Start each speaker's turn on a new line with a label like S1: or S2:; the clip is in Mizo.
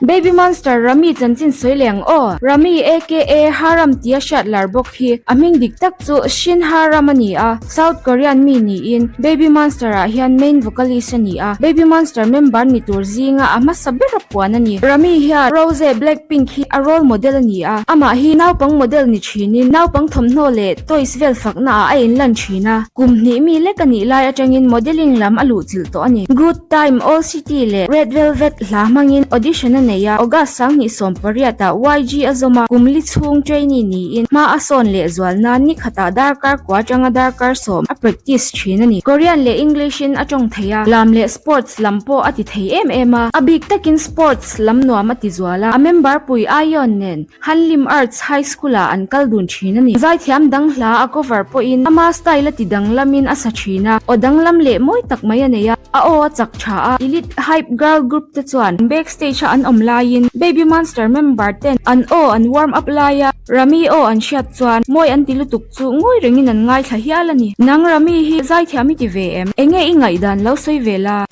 S1: Baby Monster Rami chanchin sawi leh ang aw. Rami aka Haram tia hriat lar bawk hi a hming dik tak chu Shin Haram a ni a, South Korean mi niin Baby Monster ah hian main vocalist a ni a, Baby Monster member ni tur zinga a hmasa ber a puan a ni. Rami hian Rose Blackpink hi a role model a ni a, amah hi naupang model ni thinin naupang thawmhnaw leh toys vel fakna ah a inlan thin a, kum hnih mi lek a nih lai atangin modelling lam a luhchilh tawh a ni. Good Time, All City leh Red Velvet hla hmangin audition a nei a, August 2018 ah YG a zawm a, kum li chhung trainee niin hma a sawn leh zual nan ni khatah darkar kua atanga darkar sawm a practice thin a ni. Korean leh English in a tawng thei a, lam leh sports lam pawh a ti thei em em a, a bik takin sports lam nuam a ti zual a, a member pui Aion nen Hanlim Arts High School ah an kal dun thin a ni. Zaithiam dang hla a cover pawhin ama style a ti danglamin a sa thin a, aw danglam leh mawi tak mai a nei a, a aw a chak tha a, Elite Hype Girl Group te chuan backstage a an awm laiin Baby Monster member ten an aw an warm up laia Rami aw an hriat chuan mawi an ti lutuk chu ngawi rengin an ngaithla hial a ni. Nang Rami hi zaithiam i ti ve em? Enge i ngaihdan lo sawi ve la?